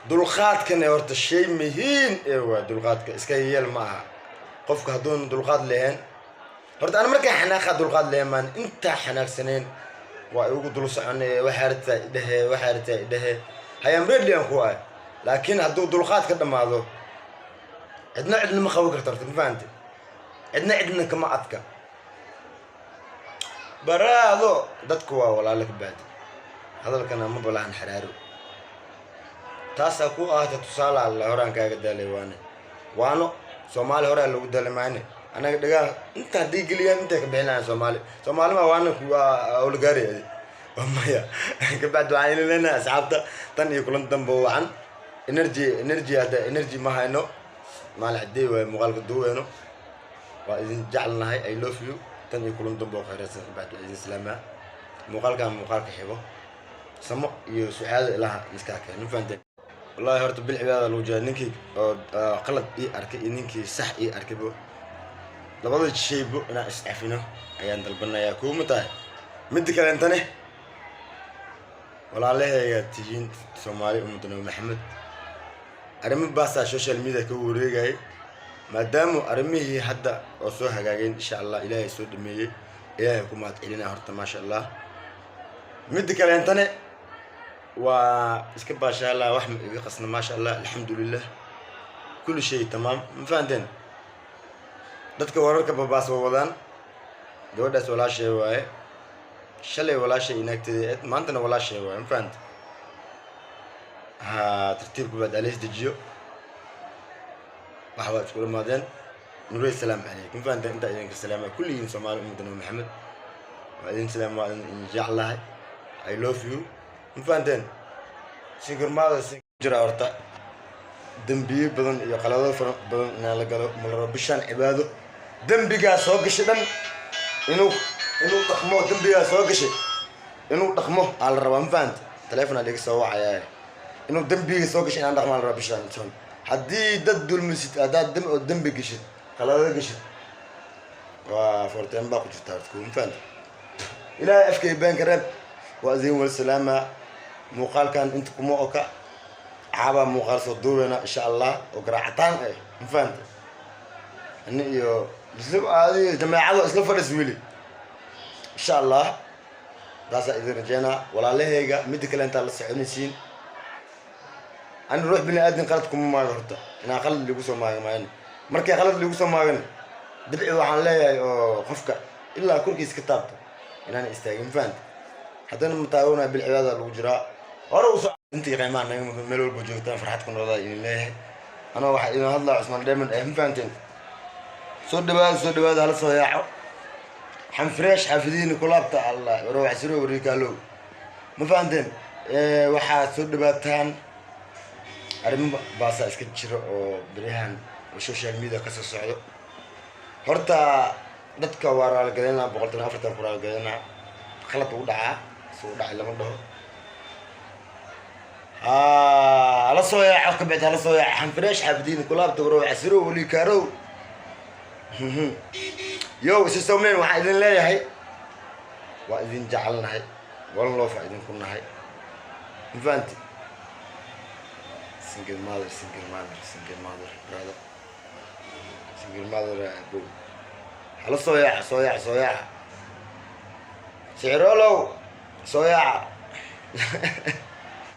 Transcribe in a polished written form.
Dulqaadkana horta shay muhiim ee waa dulqaadka, iska yeel ma aha. Qofka hadduuna dulqaad lahayn, horta ana markaa xanaaqa dulqaad lahayn maan intaa xanaaqsanayn, waa igu dul soconay. Waxaa rabtaa idhehe, waxaa rabtaa idhehe, hayaan ready aan ku ahay. Laakiin hadduu dulqaad ka dhammaado, cidna cidna ma qaban karto horta, ma fahante? Cidna cidna kama adka baraado. Dadku waa walaalo. Ka baadi hadalkana ma balahan xaraaro. Taasaa ku ahaata tusaale. Alla horaan kaaga daalay, waane waano Soomaali horaa lagu daalay maane. Anaga dhagaa inta hadday geliyaan, intay ka bixinayaan. Soomaali Soomaalima waana waa awlagaari waa maya. Kabacdi waxaan idin leenahay, asxaabta, tan iyo kulan dambe wacan. Energy, energy, hadda energy ma hayno. Maalin cadey waaye muuqaalka duuweyno. Waa idin jecelnahay, I love you. Tan iyo kulan dambe oo khayraysan. Kabacdi waa idin salaamaa. Muuqaalkan muuqaalka xigo, samo iyo sucaado ilaha niskaa keen, ma fahanteen? Wallahi horta bil cibaada lagu jiraa. Ninkii oo qalad ii arkay iyo ninkii sax ii arkaybo, labada shaybo inaan iscafino ayaan dalbanayaa. Kuuma tahay midda kaleentane, walaalahayga tihiin Soomaali, ummadda Nabi Maxamed. Arrimo baasaa social media ka wareegayay, maadaama arrimihii hadda oo soo hagaageen, insha Allah, Ilaahay soo dhameeyey, Ilaahay ku mahad celinaya horta, maasha Allah. Midda kaleentane waa iska baashaala, wax ma iga qasna, maasha Allah, alxamdulilah, kulli shay tamaam, ma fahanteen? Dadka wararka babaas wa wadaan. Gabadhaas walaashay waaye. Shalay walaashay inaagteeda eed, maantana walaashay waaye, ma fahante? Ha tartiibka baad alays dejiyo, wax waad isku dhamaadeen. Nurey, salaam calaykum, ma fahanteen? Intaa idinka salaama kulligiin Soomaali, ummadda Nabi Maxamed. Waa idin salaam, waa idin jeclahay, I love you, ma fahanteen? Single mother jira horta dembiyo badan iyo qalado fara badan inaan la galo ma la rabo. Bishaan cibaado, dembigaa soo gashay dhan inuu dhaqmo, dembigaa soo gashay inuu dhaqmo aa la rabaa, ma fahante? Telefon aa liga soo wacayaa. Inuu dembiga soo gashay inaan dhaqmo aa la rabaa bishaan son. Haddii dad dulmisid, haddaad dem oo dembi gashid, qalado gashid, waa forteen baa ku jirta horta, ma fahante? Ilaahay afkay beenka reeb. Waa idin wal salaama. Muuqaalkan inta kuma oka, caabaa muuqaal soo duubeyna, insha Allah, oo garaacataan eh, ma fahante? Ani iyo isla adi jameecado isla fadhis weli, insha Allah, taasaa idin rajeynaa, walaalahayga. Midda kale intaa la soconaysiin, ani ruux bini aadin qalad kuma maago horta. Inaa qalad ligu soo maaga maayan. Markay qalad ligu soo maagan, dabci waxaan leeyahay oo qofka ilaa korkiis ka taabto inaan istaagin, ma fahante? Haddana ma taaganaya. Bil cibaada lagu jiraa, hore usoo intii qiimaha naga mudan, meel walba joogtaan farxad ku noqdaa idin leeyahay. Anoo waxaa idin hadlaa Cusmaan Dheeman eh, ma fahanteen? Soo dhawaada, soo dhawaada, hala soo yaaco. Xanfresh xaafidihiina kulaabta allah warwaxsiro warikaalow, ma fahanteen? Waxaad soo dhawaataan. Arrimo baasaa iska jira oo beryahan oo social media kasoo socdo. Horta dadka waa raaligelinaa, 114 ku raaligelinaa. Khalad ugu dhacaa, si u dhacay lama dhaho. Hala soo yaaco, kabacdi hala soo yaaco. Xanfresh xaafidihiina kulaabta warwaxsiro walikaarow yow isi sawmeyn. Waxaan idin leeyahay, waa idin jecelnahay, one love aa idinku nahay, ma fahanti? Single mother, single mother, single mother, brother, single mother abo. Hala soo yaaca, soo yaaca, soo yaaca. Sicroolow, soo yaaca.